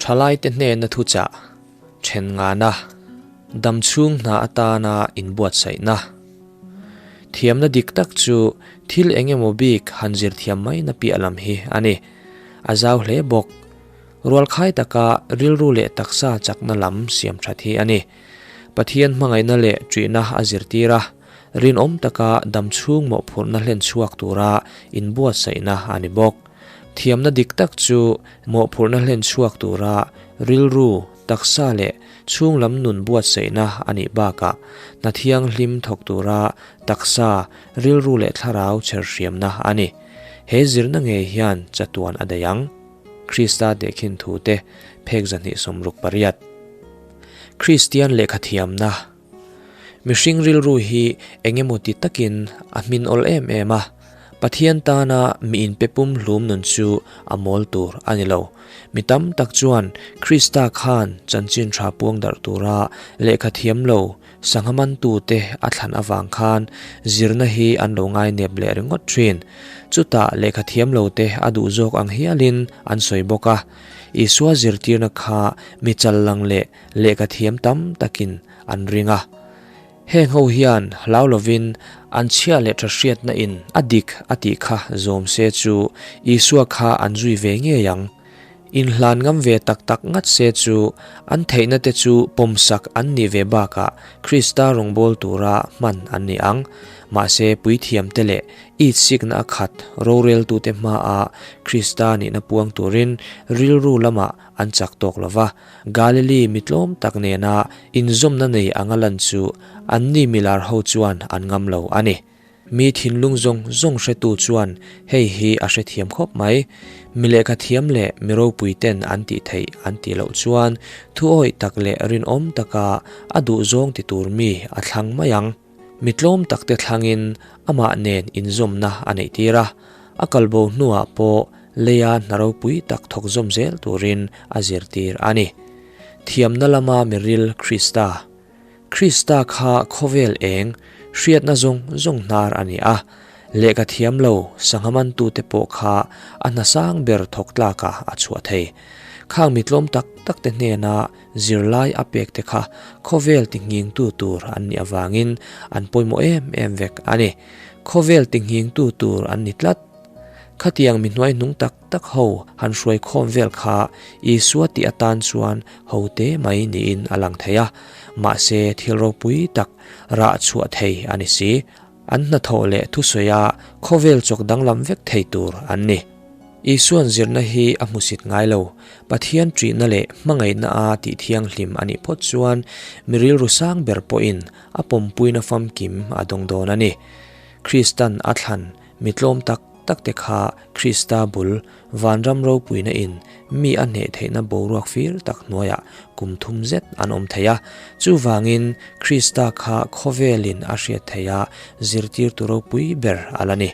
Thalaite hnena thuchah then ngana damchhung hna atana inbuatsaihna. Thiamna dik tak chu thil eng emaw bik han zir thiam mai na piah lam hi a ni. A zau hle bawk. Rualkhai taka rilru leh taksa chakna lam siam that hi a ni. Pathian hmangaihna leh ṭihna a zirtir a, rinawm taka damchhung mawhphurhna hlen chhuak tura inbuatsaihna a ni bawk. Thiamna dik tak chu mawhphurhna hlen chhuak tura rilru, taksa leh chhunglam nun buatsaihna a nih bakah hna thianghlim thawk tura taksa, rilru leh thlarau chherhriamna a ni. He zirna ngei hian chatuan a daih ang. Krista tehkhin thute phek 268. Kristian lehkha thiamna Mihring rilru hi eng emaw ti takin a hmin awl em em a, Pathian tana mi inpe pum hlum nun chu a mawl tur a ni lo. Mi tam tak chuan Krista khan chanchin tha puang darh tura lehkha thiam lo sangha mantute a thlan avang khan zirna hi an lo ngainep leh ringawt thin. Chutah lehkha thiam lote a duh zawk ang hialin an sawi bawk a. Isua zirtirna kha mi challang leh lehkha thiam tam takin an ring a. Heng ho hian hlau lovin an chhia leh tha hriatna in a dik a tih kha zawm se chu Isua kha an zui ve ngei ang. Inhlan ngam ve tak tak ngat se chu an theihna te chu pawmsak an nih ve bakah Krista rawngbâwl tura hman an ni ang. Mahse puithiam te leh itsikna a khat roreltute hmaah Krista nihna puang turin rilru lamah an chak tawk lo va. Galili mi tlawm tak nena inzawmna nei anga lan chu anni milar ho chuan an ngam lo a ni. Mi thinlung zawng zawng hretu chuan hei hi a hrethiam khawp mai. Mi lehkha thiam leh mi ropui ten an tih theih an tih loh chuan thuawih tak leh rinawm taka a duhzawng ti tur mi a thlang mai ang. Mi tlawm takte thlangin amah nen inzawmna a neih tir a, a kalbo hnuah pawh leia hna ropui tak thawk zawm zel turin a zirtir a ni. Thiamna lama miril Krista. Krista kha khawvel eng, hriatna zawng zawng hnar a ni a, lehkha thiam lo sangha mantute pawh kha a hna sang ber thawk tlakah a chhuah thei. Khang mi tlawm tak takte hnena zirlai a pek te kha khawvel tinghingtu tur an nih avangin an pawimawh em em vek a ni. Khawvel tinghingtu tur an ni tlat. Khatiang mi hnuaihnung tak tak ho han hruai khawm vel kha Isua tih atan chuan ho te mai niin a lang thei a, mahse thil ropui tak rah chhuah thei a ni si. An hnathawh leh thusawia khawvel chawk danglam vek thei tur an ni. Isuan zirna hi a hmusit ngai lo. Pathian ṭihna leh hmangaihna a tih thianghlim a nih phawt chuan mi rilru sang ber pawhin a pawmpuina famkim a dawng dawn a ni. Kristan a thlan mi tlawm tak tak te kha Krista bul vanram ropuina in mi a hneh theihna boruak fir tak hnuaiah kum thum zet an awm thei a. Chuvangin Krista kha khawvelin a hriat theih a zirtirtu ropui ber a la ni.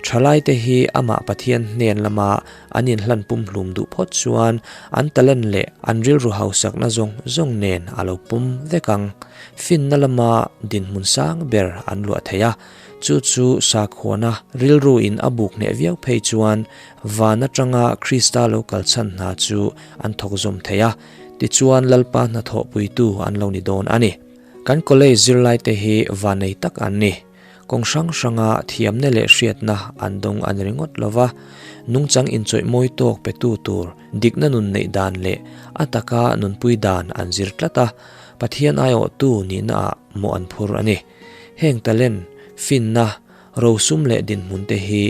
Thalaite hi amah Pathian hnen lama an inhlan pumhlum duh phawt chuan an talent leh an rilru hausakna zawng zawng nen a lo pum vek ang. Finna lama dinhmun sang ber an luah thei a, chu chu sakhuana rilru in a buk hneh viau phei chuan van atanga Krista lo kalchhan hna chu an thawk zawm thei a, tichuan Lalpa hnathawhpuitu an lo ni dawn a ni. Kan college zirlaite hi vanei tak an ni. Kawng hrang hranga thiamna leh hriatna an dawng a ni ringawt lo va, nungchang inchawih mawi tawk petu tur dikna nun neih dan leh a taka nunpui dan an zir tlat a, Pathian aiawhtu nihnaah mawh an phur a ni. Heng talent, finna, rosum leh dinhmun te hi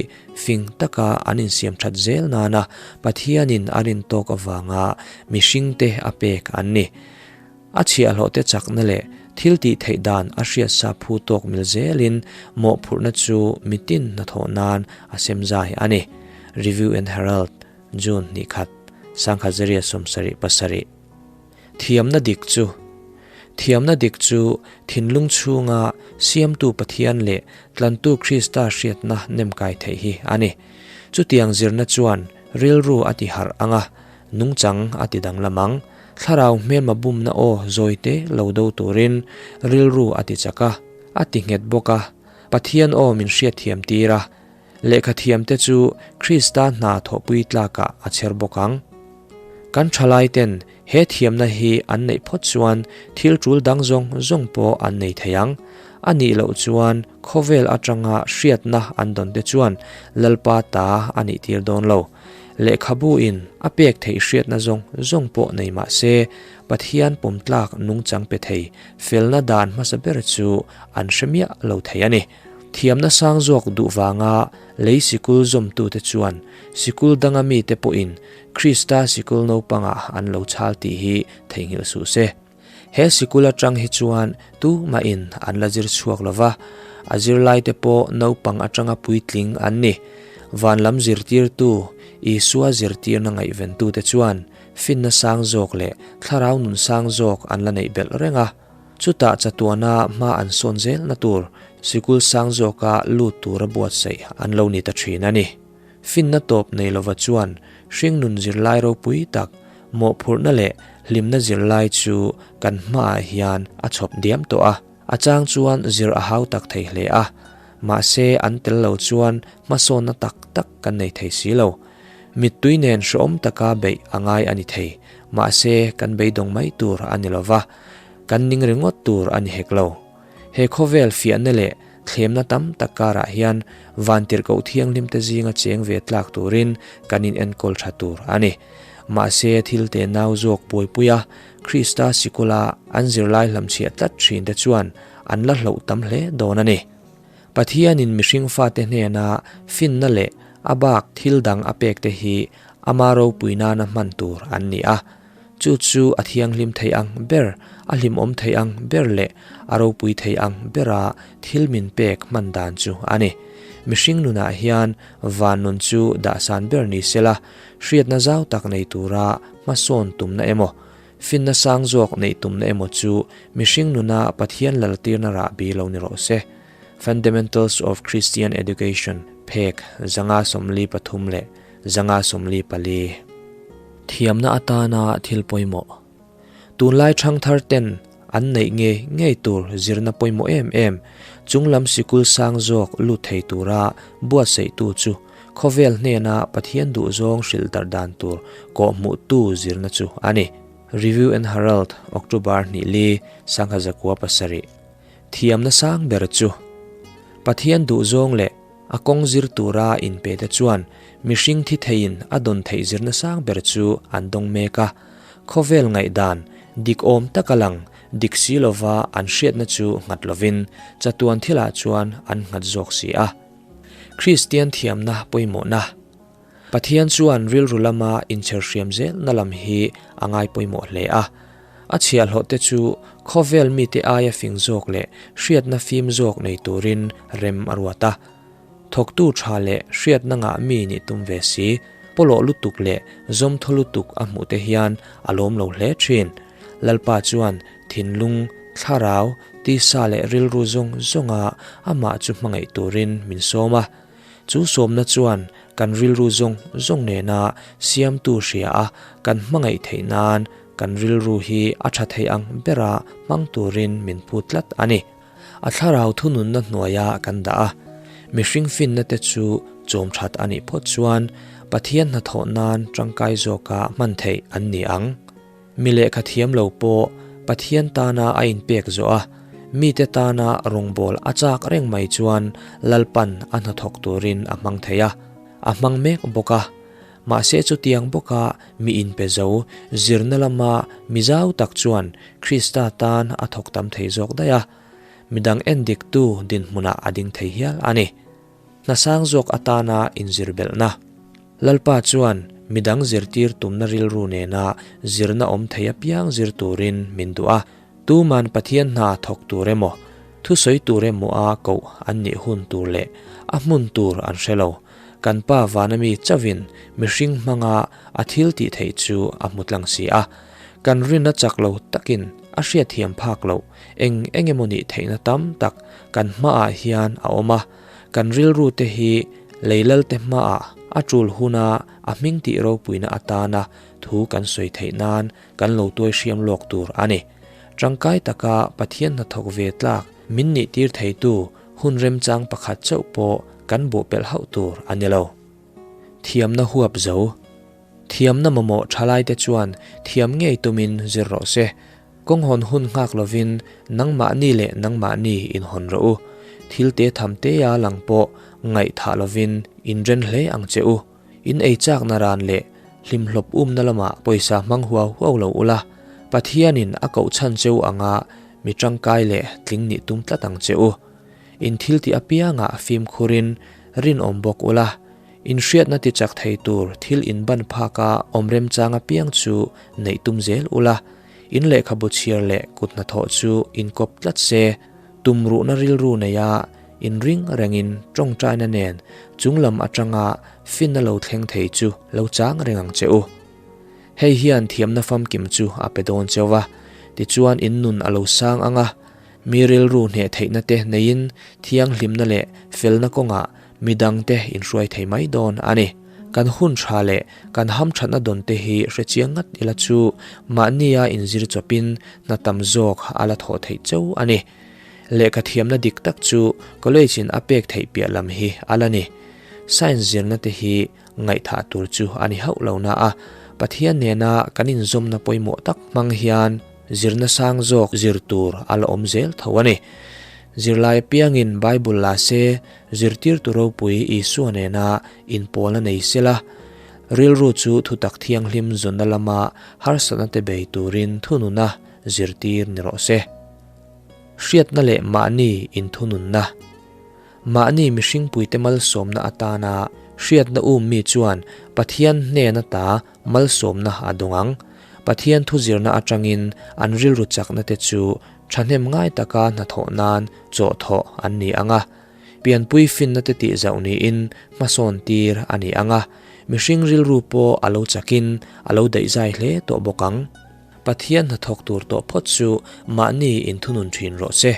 fing taka an insiam that zel nana Pathianin a rin tawk avanga mihringte a pek an ni. A chhiahhlawhte chakna leh thil tih theih dan a hriatsa phu tawk mil zelin mawhphurhna chu mitin hnathawh nan a sem zai a ni. Review and Herald, June hnih khat, 1977. Thiamna dik chu Thiamna dik chu thinlung chhunga Siamtu Pathian leh Tlantu Krista hriatna nemkai theih hi a ni. Chutiang zirna chuan rilru a tiharh ang a, nungchang a ti danglam ang. Thlarau hmelma bumna aw zawite lo do turin rilru a ti chak a, a ti nghet bawk a. Pathian aw min hriatthiam tir a, lehkhathiamte chu Krista hna thawhpui tlakah a chher bawk ang. Kan thalaiten he thiamna hi an neih phawt chuan thil tul dang zawng zawng pawh an nei thei ang. A nih loh chuan khawvel atanga hriatna an dawn te chuan Lalpa ta a nih tir dawn lo. Lehkhabu in a pek theih hriatna zawng zawng pawh nei mah se, Pathian pawmtlak nungchang pe thei felna dan hmasa ber chu an hre miah lo thei a ni. Thiamna sang zawk duh vanga lei sikul zawmtute chuan sikul danga mite pawhin Krista sikul naupangah an lo chhal tih hi theihnghilh suh se. He sikul atang hi chuan tumahin an la zir chhuak lo va, a zirlaite pawh naupang atanga puitling an ni. Van lam zirtirtu, Isua zirtirna ngaihventute chuan finna sang zawk leh thlarau nun sang zawk an la neih belh reng a. Chutah chatuana hma an sawn zelna tur sikul sang zawka lut tura buatsaih an lo ni ta thin a ni. Finna tawp nei lova chuan hringnun zirlai ropui tak, mawhphurhna leh hlimna zirlai chu kan hmaah hian a chhawp diam tawh a. A chang chuan zir a hau tak thei hle a, mahse an tel lo chuan hmasawnna tak tak kan nei thei si lo. Mittui nen hrehawm taka beih a ngai a ni thei, mahse kan beidawng mai tur a ni lova, kan ning ringawt tur a ni hek lo. He khawvel fiahna leh thlemna tam tak karah hian vantirhkoh thianghlimte zinga cheng ve tlak turin kan inenkawl tha tur a ni. Mahse thil te nau zawk buaipuia Krista sikula an zirlai hlamchhiah tlat thinte chuan an la hloh tam hle dawn a ni. Pathianin mihring fate hnena finna leh a bak thil dang a pekte hi ama ropui nana hman tur an ni a. Chu chu a thianghlim thei ang ber, a hlimawm thei ang ber leh a ropui thei ang bera thil min pek hman dan chu a ni. Mihring nunah hian van nun chu dahsan ber ni sela, hriatna zau tak nei tura hmasawn tumna emaw, finna sang zawk neih tumna emaw chu mihring nuna Pathian laltirna rahbi lo ni rawh se. Fundamentals of Christian Education, phek 543 leh 544. Thiamna atana thil pawimawh. Tunlai thangthar ten an neih ngei ngei tur zirna pawimawh em em, chunglam sikul sang zawk lut thei tura buatsaihtu chu khawvel hnena Pathian duhzawng hrilh darh dan tur kawhhmuhtu zirna chu a ni. Review and Herald, October hnih li, sangha zakua pasarih. Thiamna sang ber chu Pathian duhzawng leh a kawng zir tura inpe te chuan mihring thi theiin a dawn theih zirna sang ber chu an dawng mek a. Khawvel ngaihdan dik awm taka lang dik si lova an hriatna chu nghat lovin chatuan thilah chuan an nghat zawk si a. Kristian thiamna pawimawhna Pathian chuan rilru lama inchherhriam zelna lam hi a ngai pawimawh hle a. A chhiahhlawhte chu khawvel mite aia fing zawk leh hriatna fim zawk nei turin rem a ruat a. Thawktu tha leh hriatna ngah mi nih tum ve si, pawlawh lutuk leh zawmthaw lutuk a hmuh te hian a lawm lo hle thin. Lalpa chuan thinlung, thlarau, tisa leh rilru zawng zawnga amah chu hmangaih turin min sawm a. Chu sawmna chuan kan rilru zawng zawng nena siamtu hria a kan hmangaih theih nan kan rilru hi a tha thei ang bera hmang turin min phut tlat a ni. A thlarau thununna hnuaia kan dah a, mihring finna te chu chawm that a nih phawt chuan Pathian hnathawh nan tangkai zawka hman theih an ni ang. Mi lehkha thiam lo pawh Pathian tana a inpek zawh a, mite tana rawngbâwl a châk reng mai chuan Lalpan a hnathawk turin a hmang thei a, a hmang mek bawk a. Mahse chutiang bawka mi inpe zo zirna lama mi zau tak chuan Krista tan a thawk tam thei zawk daih a, midang endiktu dinhmunah a ding thei hial a ni. Hna sang zawk atana inzir belhna. Lalpa chuan midang zirtir tumna rilru nena zirna awm thei apiang zir turin min duh a. Tuman Pathian hna thawk tur emaw, thusawi tur emaw a koh an nih hun tur leh a hmun tur an hre lo. Kan Pa vana mi chauhin mihring hmanga a thil tih theih chu a hmu tlang si a. Kan rinna chak lo takin a hriatthiam phak loh eng eng emaw nih theihna tam tak kan hmaah hian a awm a. Kan rilru te hi leilalte hmaah a tul huna a hming tih ropuina atana thu kan sawi theih nan kan lo tuai hriam lawk tur a ni. Tangkai taka Pathian hnathawk ve tlak min nih tir theitu hun remchang pakhat chauh pawh kan bawhpelh hauh tur a ni lo. Thiamna huap zo. Thiamna mamawh thalaite chuan thiam ngei tumin zir rawh se. Kawng hawn hun nghak lovin nangmahni leh nangmahni inhawn rawh u. Thil te tham tea lang pawh ngaihthah lovin inren hle ang che u. In ei chakna ran leh hlimhlawp umna lamah pawisa hmang huau huau lo ula, Pathianin a koh chhan che u anga mi tangkai leh tling nih tum tlat ang che u. In thil tih apiangah fimkhurin rinawm bawk ula, in hriatna ti chak thei tur thil in ban phaka awm remchang apiang chu neih tum zel ula, in lehkhabu chhiar leh kut hnathawh chu in kawp tlat se, tumruhna rilru neia in ring rengin tawngtaina nen chunglam atanga finna lo thleng thei chu lo chang reng ang che u. Hei hian thiamna famkim chu a pe dawn cheu va, tichuan in nun a lo sang ang a, Mi rilru hneh theihna te neiin thianghlimna leh felna kawngah midangte inhruai thei mai dawn a ni. Kan hun tha leh kan hamthatna dawn te hi hre chiang ngat ila chu mahnia inzir chawpin hna tam zawk a la thawh theih cheu a ni. Lehkha thiamna dik tak chu college in a pek theih piah lam hi a la ni. Science zirna te hi ngaihthah tur chu a ni hauh lo na a, Pathian nena kan inzawmna pawimawh tak hmang hian Zirna sang zawk zir tur a la awm zel tho a ni. Zirlai apiangin Bible la se, zirtirtu ropui Isua nena inpawlna nei sela, rilru chu thutak thianghlim zawnna lama harsatna te bei turin thununa zirtir ni rawh se. Hriatna leh mahni inthununna. Mahni mihringpuite malsawmna atana hriatna um mi chuan Pathian hnen ata malsawmna a dawng ang. Pathian thuzirna atangin an rilru chakna te chu thahnem ngai taka hnathawh nan chawhthawh an ni ang a. Pianpui finna te tih zauh niin hmasawn tir a ni ang a. Mihring rilru pawh a lo chakin a lo daihzai hle tawh bawk ang. Pathian hnathawk tur tawh phawt chu mahni inthunun thin rawh se.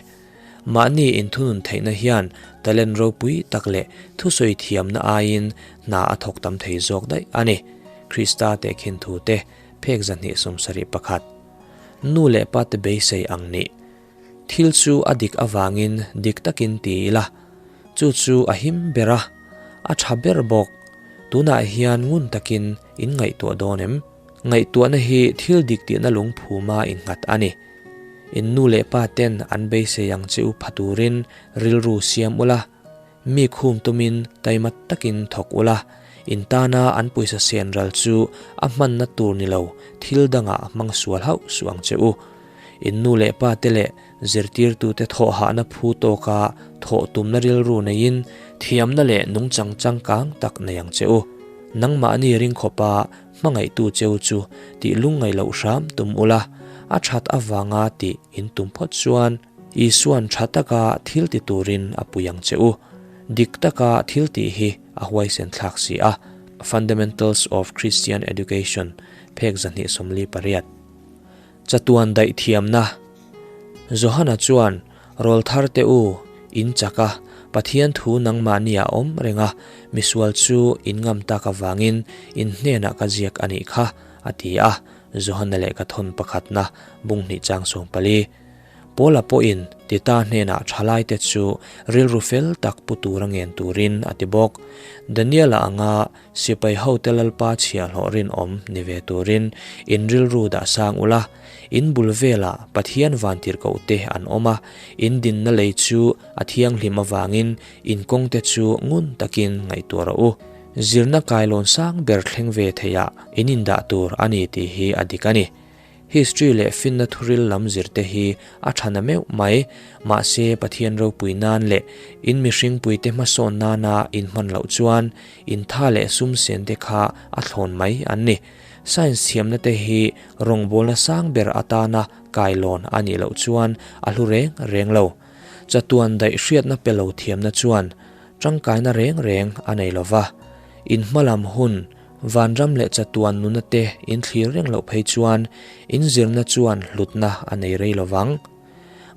Mahni inthunun theihna hian talent ropui tak leh thusawi thiamna aiin hna a thawk tam thei zawk daih a ni. Krista tehkhin thute phek 271. Nu leh pate beisei ang nih. Thil chu a dik avangin dik takin ti ila, chu chu a him ber a, a tha ber bawk. Tunah hian ngun takin in ngaihtuah dawn em? Ngaihtuahna hi thil dik tihna lungphuma innghat a ni. In nu leh pa ten an beisei ang che u pha turin rilru siam ula, mi khum tumin taima takin thawk ula, in tana an pawisa sen ral chu a hmanna tur ni lo thil dangah hmang sual hauh suh ang che u. In nu leh pa te leh zirtirtute thawhhahna phu tawka thawh tumna rilru neiin thiamna leh nungchang changkang tak nei ang che u. Nangmahni ringkhawpa Hmangaihtu cheu chu tih lungngaih loh hram tum ula, a that avanga tih in tum phawt chuan Isua'n tha taka thil ti turin a pui ang che u. Dik taka thil tih hi a huaisen thlak si a. Fundamentals of Christian Education, phek 248. Chatuan daih thiamna. Johana chuan, Rawlthar te u, in chak a, Pathian thu nangmahni a awm reng a, misual chu in ngam tak avangin in hnenah ka ziak a nih kha, a ti a, Johana lehkha thawn pakhatna bung hnih chang 14. Paula pawhin Tita hnenah thalaite chu rilru fel tak pu tura ngen turin a ti bawk. Daniela anga sipai hote Lalpa chhiahhlawh rinawm ni ve turin in rilru dah sang ula, in bul velah Pathian vantirhkohte an awm a, in dinna lei chu a thianghlim avangin in kawngte chu ngun takin ngaihtuah rawh u. Zirna kailawn sang ber thleng ve theiah in indah tur a ni tih hi a dik a ni. History leh finna thuril lam zir te hi a tha na meuh mai, mahse Pathian ropui nan leh in mihringpuite hmasawn nana in hman loh chuan in tha leh sum sen te kha a thlawn mai an ni. Science thiamna te hi rawngbawlna sang ber atana kailawn a nih loh chuan a hlu reng reng lo. Chatuan daih hriatna pe lo thiamna chuan tangkaina reng reng a nei lova, in hmalam hun Vanram leh chatuan nuna te in thlir reng loh phei chuan in zirna chuan hlutna a nei rei lo vang.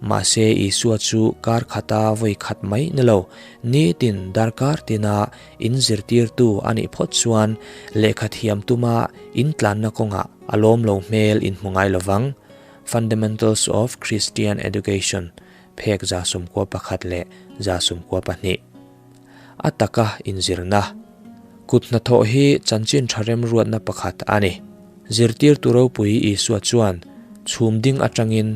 Mahse Isua chu kar khata vawi khat mai ni lo, nitin darkar tina in zirtirtu a nih phawt chuan lehkha thiam tuma in tlanna kawngah a lawm lo hmel in hmu ngai lo vang. Fundamentals of Christian Education, phek 91 leh 92. A taka inzirna. Kut hnathawh hi chanchin tha remruatna pakhat a ni. Zirtirtu ropui Isua chuan chhum ding atangin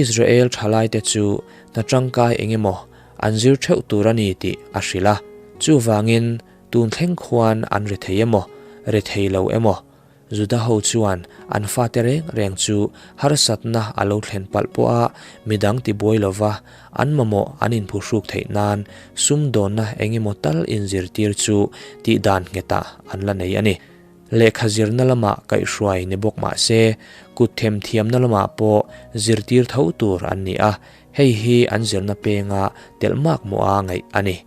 Israel thalaite chu hna tangkai engemaw an zir theuh tur a ni tih a hrilh a. Chuvangin tun thleng khuan an rethei emaw, rethei lo emaw, Juda ho chuan an fate reng reng chu harsatna a lo thlen palh pawha midang tibuai lova an mamawh an inphuhruk theih nan sumdawnna engemaw tal inzirtir chu tih dan nghetah an la nei a ni. Lehkha zirna lamah kaihhruai ni bawk mah se, kut themthiamna lamah pawh zirtir tho tur an ni a, hei hi an zirna penga telh makmawha ngaih a ni.